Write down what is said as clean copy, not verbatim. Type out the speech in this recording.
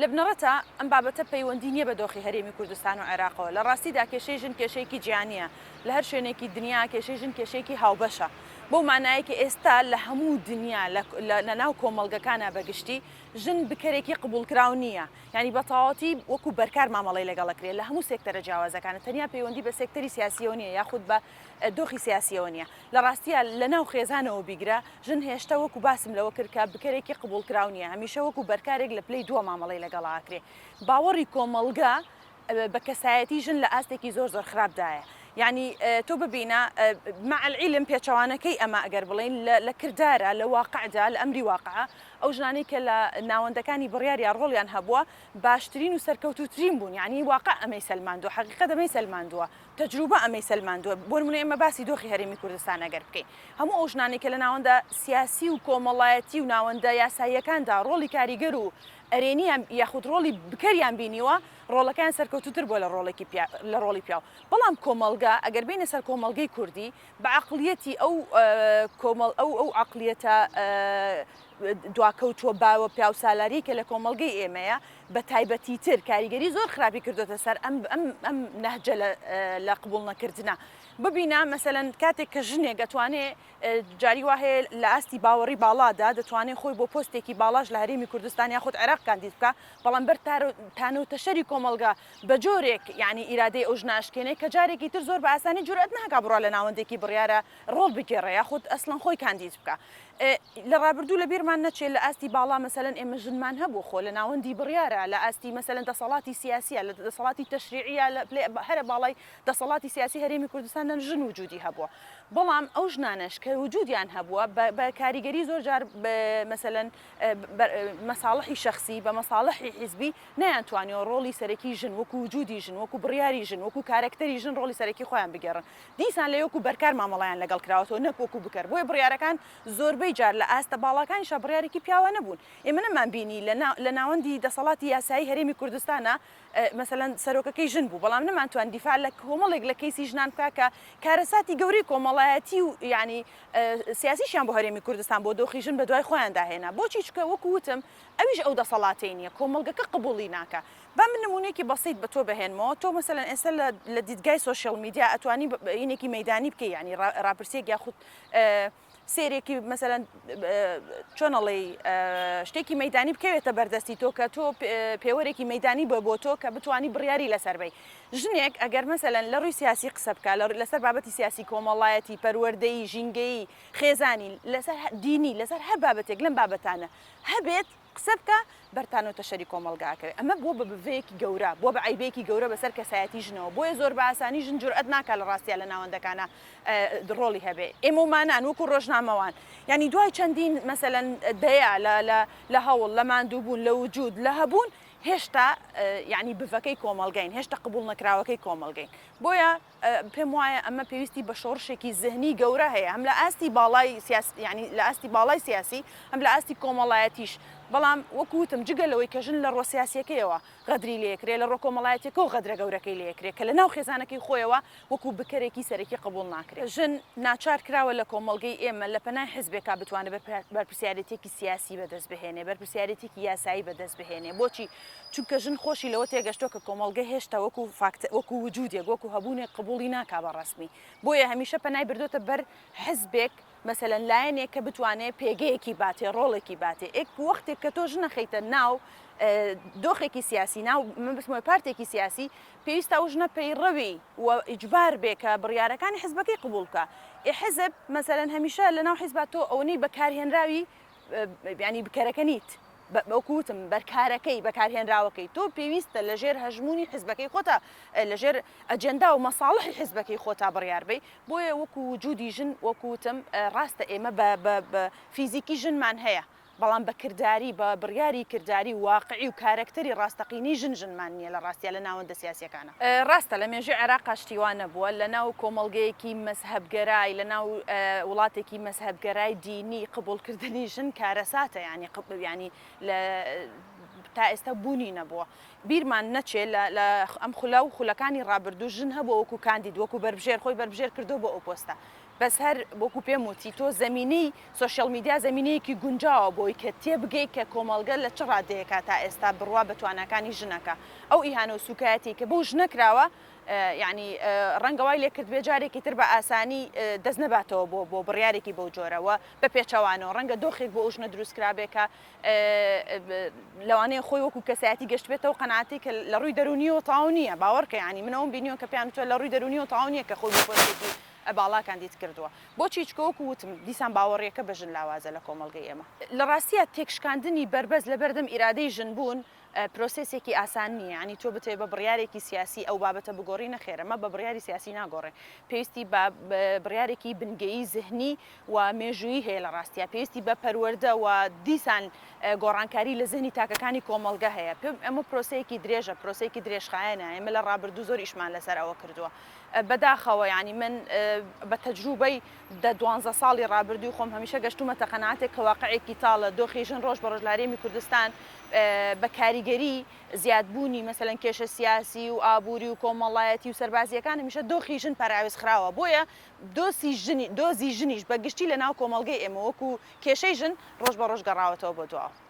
لە بنەڕەتا ئەم بابەتە پەیوەندی نییە بە دۆخی هەرێمی کوردستان و عێراقەوە. لە ڕاستیدا کێشەی ژن کێشەیەکی جیهانییە. لە هەر شوێنێکی دنیا کێشەی ژن کێشەیەکی هاوبەشە. بەو مانایەی کە ئێستا لە هەموو دنیا لە ناو کۆمەڵگەکانا بە گشتی ژن بکەرێکی قبوڵکراو نییە. یانی بە تەواوەتی وەکوو بەرکار مامەڵەی لەگەڵ ئەکرێ لە هەموو سێکتەرە جیاوازەکانە. تەنیا پەیوەندی بە سێکتەری سیاسییەوە نییە یاخود بە دۆخی سیاسییەوە نییە. لە ڕاستیا لە ناو خێزانەوە بیگرە، ژن هێشتا وەکو باسم لەوە کرد کە بکەرێکی قبوڵکراو نییە، هەمیشە وەکو بەرکارێک لە پلەی دووە مامەڵەی لەگەڵا ئەکرێ. باوەڕی کۆمەڵگە بە کەسایەتی ژن لە ئاستێکی زۆر زۆر خراپدایە. یانی تۆ ببینە مع العلم پێچەوانەکەی ئەمە ئەگەر بڵێین لە کردارا، لە واقعدا، لە ئەمری واقعا ئەو ژنانەی کە لە ناوەندەکانی بڕیاریا ڕۆڵیان هەبووە باشترین و سەرکەوتووترین بوون. یانی واقع ئەمەی سەلماندووە، حەقیقەت ئەمەی سەلماندووە. تەجروبە ئەمەی سەلماندووە، بۆ نموونە ئێمە باسی دۆخی هەرێمی کوردستان ئەگەر بکەین، هەموو ئەو ژنانەی کە لە ناوەندە سیاسی و کۆمەڵایەتی و ناوەندە یاساییەکاندا ڕۆڵی کاریگەر و ئەرێنییان یاخود ڕۆڵی بکەریان بینیوە، ڕۆڵەکەیان سەرکەوتووتر بووە لە ڕۆڵێکی لە ڕۆڵی پیاو. بەڵام کۆمەڵگە، ئەگەر بێینە سەر کۆمەڵگەی کوردی، بە عەقڵیەتی ئەو کۆمەڵ ئەو ئەو عەقڵیەتە دواکەوتووە باوە پیاوسالاریی کە لە کۆمەڵگەی ئێمەیە، بە تایبەتیتر کاریگەری زۆر خراپی کردۆتە سەر ئەم ئەم ئەم نەهجە لە لە قبوڵ نەکردنە. ببینە مەسەلەن کاتێک کە ژنێک ئەتوانێ جاری وا هەیە لە ئاستی باوەڕی باڵادا دەتوانێ خۆی بۆ پۆستێکی باڵاش لە هەرێمی کوردستان یاخود عێراق کاندید بکا، بەڵام بەر تانە و تەشەری کۆمەڵگا بە جۆرێک یانی ئیرادەی ئەو ژنە ئەشکێنێ کە جارێکی تر زۆر بە ئاسانی جورئەت ناکا بڕوا لە ناوەندێکی بڕیارە ڕۆڵ بگێڕێ یاخود ئەسڵەن خۆی کاندید بکا. لە ڕابردوو لە بیرمان نەچێ لە ئاستی باڵا مەسەلەن ئێمە ژنمان هەبوو خۆ لە ناوەندی بڕیارا لە ئاستی مەسەلەن دەسەڵاتی سیاسیە لە دەسەڵاتی تەشریعیە لە پلەی هەرە باڵای دەسەڵاتی سیاسی هەرێمی کوردستاندا ژن وجودی هەبووە بەڵام ئەو ژنانەش کە وجودیان هەبووە بە کاریگەری زۆر جار مەسەلەن مەساڵحی شەخسی بە مەساڵحی حیزبی نەیانتوانیوە ڕۆڵی سەرەکی ژن وەکو وجودی ژن وەکو بڕیاری ژن وەکو کارەکتەری ژن ڕۆڵی سەرەکی خۆیان بگێڕن دیسان لێ وەکو بەرکار مامەڵەیان لەگەڵ کراوەتەوە نەک وەکو بکەر، بۆیە بڕیارەکان زۆربەی جار لە ئاستە باڵاکانیشا بڕیارێکی پیاوانە بوون. ئێمە نەمانبینی لە لە ناوەندی دەسەڵاتی یاسایی هەرێمی کوردستانا مەسەلەن سەرۆکەکەی ژن بوو، بەڵام نەمانتوانی دیفاع لە کۆمەڵێک لە کەیسی ژنان بکا کە کارەساتی گەورەی کۆمەڵایەتی و یانی سیاسیشیان بۆ هەرێمی کوردستان بۆ دۆخی ژن بەدوای خۆیاندا هێنا. بۆچی؟ چونکە وەکو وتم ئەویش ئەو دەسەڵاتەی نییە، کۆمەڵگەکە قبوڵی ناکا. با من نموونەیەکی بەسیت بە تۆ بهێنمەوە، تۆ مەسەلەن ئێستا لە لە دیدگای social media ئەتوانی هینێکی مەیدانی بکەی یانی ڕاپرسیەک یاخود سێرێکی مەسەلەن چۆن ئەڵێی شتێکی مەیدانی بکەوێتە بەردەستی تۆ کە تۆ پێوەرێکی مەیدانی بە بۆ تۆ کە بتانی بڕیاری لەسەر بی ژنێک ئەگەر مەسەلەن لە ڕووی سیاسی قسە بکە لەسەر بابەتی سیاسی کۆمەڵایەتی پەروەردەیی ژینگەیی خێزانی لەسەر دینی لەسەر هەر بابەتێک لەم بابەتانە هەبێت قسە بکە بەر تانەو تەشەری کۆمەڵگا ئەکەوێ ئەمە بووە بە بڤەیەکی گەورە بووە بە عەیبەیەکی گەورە بەسەر کەسایەتی ژنەوە بۆیە زۆر بە ئاسانی ژن جورئەت ناکا لە ڕاستیا لە ناوەندەکانا ڕۆڵی هەبێ ئێمەومانان وەکو ڕۆژنامەوان یانی دوای چەندین مەسەلەن دەیە لە لە لە هەوڵ لە ماندووبوون لە وجود لە هەبوون هێشتا یانی بڤەکەی کۆمەڵگەین هێشتا قبوڵ نەکراوەکەی کۆمەڵگەین بۆیە پێم وایە ئەمە پێویستی بە شۆڕشێکی زهنی گەورە هەیە هەم لە ئاستی باڵای سیاسی یانی لە ئاستی باڵای سیاسی هەم لە ئاستی کۆمەڵایەتیش بەڵام وەکو وتم جگە لەوەی کە ژن لە ڕووە سیاسیەکەیەوە غەدری لێکرێ لە ڕووە کۆمەڵایەتیەکەوە غەدرە گەورەکەی لێکرێ کە لە ناو خێزانەکەی خۆیەوە وەکو بکەرێکی سەرەکی قبوڵ ناکرێ. ژن ناچار کراوە لە کۆمەڵگەی ئێمە لە پەنای حزبێکا بتوانێ بەرپرسیارێتیەکی سیاسی بەدەست بهێنێ بەرپرسیارێتیەکی یاسایی بەدەست بهێنێ بۆچی چونکە ژن خۆشی لەوە تێگەشتوە کە کۆمەڵگە هێشتا وەکو فاکت وەکو وجودێک وەکو هەبوونێک قبوڵی ناکا بە ڕەسمی بۆیە هەمیشە پەنای بردۆتە بەر حزبێک مەسەلەن لایەنێک کە بتوانێ پێگەیەکی باتێ ڕۆڵێکی باتێ ئێک وەختێک کە تۆ ژن ئەخەیتە ناو دۆخێکی سیاسی ناو مەبەستمەوە پارتێکی سیاسی پێویستە ئەو ژنە پەیڕەوی و ئیجبار بێ کە بڕیارەکانی حزبەکەی قبوڵ بکا ئێ حزب مەسەلەن هەمیشە لەناو حزبا تۆ ئەوەنەی بەکارهێنراوی یانی بکەرەکە نیت وەکو وتم بەرکارەکەی، بەکارهێنراوەکەی، تۆ پێویستە لە ژێر هەژموونی حزبەکەی خۆتا، لە ژێر ئەجێندا و مەساڵحی حزبەکەی خۆتا بڕیار بەی، بۆیە وەکو وجودی ژن وەکو وتم ڕاستە ئێمە بە بە بە فیزیکی ژنمان هەیە، بەڵام بە کرداری، بە بڕیاری کرداری و واقعی و کارەکتەری ڕاستەقینەی ژن ژنمان نییە لە ڕاستیا لە ناوەندە سیاسییەکانا. ڕاستە لە مێژووی عێراقا شتی وا نەبووە، لە ناو کۆمەڵگەیەکی مەزهەبگەرای، لە ناو وڵاتێکی مەزهەبگەرای دینی قبوڵکردنی ژن کارەساتە یانی یانی لە تا ئێستا بوونی نەبووە. بیرمان نەچێ لە لە ئەم خولە و خولەکانی ڕابردوو ژن هەبووە وەکوو کاندید وەکوو بەربژێر خۆی بەربژێر کردووە بۆ ئەو پۆستە. بەس هەر وەکو پێم وتی تۆ زەمینەی سۆشیال میدیا زەمینەیەکی گونجاوە بۆی کە تێبگەی کە کۆمەڵگە لە چ ڕادەیەکا تا ئێستا بڕوا بە تواناکانی ژنەکە ئەو ئیهانە و سوکایەتیەی کە بەو ژنە کراوە یانی ڕەنگە وای لێکردبێ جارێکی تر بە ئاسانی دەست نەباتەوە بۆ بۆ بڕیارێکی بەو جۆرە و بە پێچەوانەوە ڕەنگە دۆخێک بۆ ئەو ژنە دروست کرابێ کە لەوانەیە خۆی وەکو کەسایەتی گەشتبێتەوە قەناعەتی کە لە ڕووی دەروونیەوە تەواو نییە باوەڕکە یانی من ئەوم بینیوە کە پێیان وتووە لە ڕووی دەروونیەوە تەواو نییە کە خۆی بۆ پۆستێکی باڵا کاندید کردووە بۆچی چکە وەکو وتم دیسان باوەڕیەکە بە ژن لاوازە لە کۆمەڵگەی ئێمە. لە ڕاستیا تێکشکاندنی بەربەست لەبەردەم ئیرادەی ژن بوون پرۆسێسێکی ئاسان نییە، یانی تۆ بتەوێت بە بڕیارێکی سیاسی ئەو بابەتە بگۆڕی، نەخێر ئەمە بە بڕیاری سیاسی ناگۆڕێ، پێویستی بە بڕیارێکی بنگەیی زهنی و مێژوویی هەیە لە ڕاستیا، پێویستی بە پەروەردە و دیسان گۆڕانکاری لە زهنی تاکەکانی کۆمەڵگە هەیە، ئەمە پرۆسەیەکی درێژە، پرۆسەیەکی درێژخایەنە، ئێمە لە ڕابردوو زۆر ئیشمان لەسەر ئەوە کردووە. بەداخەوە یانی من بە تەجروبەی دە دوانزە ساڵی ڕابردووی خۆم هەمیشە گەشتوومەتە قەناعەتێک کە واقعێکی تاڵە، دۆخی ژن ڕۆژ بە ڕۆژ لە هەرێمی کوردستان بە کاریگەری زیادبوونی مەسەلەن کێشە سیاسی و ئابووری و کۆمەڵایەتی و سەربازییەکان هەمیشە دۆخی ژن پەراوێز خراوە بۆیە دۆسی ژنی دۆزی ژنیش بە گشتی لە ناو کۆمەڵگەی ئێمە وەکوو کێشەی ژن ڕۆژ بە ڕۆژ گەڕاوەتەوە بۆ دواوە.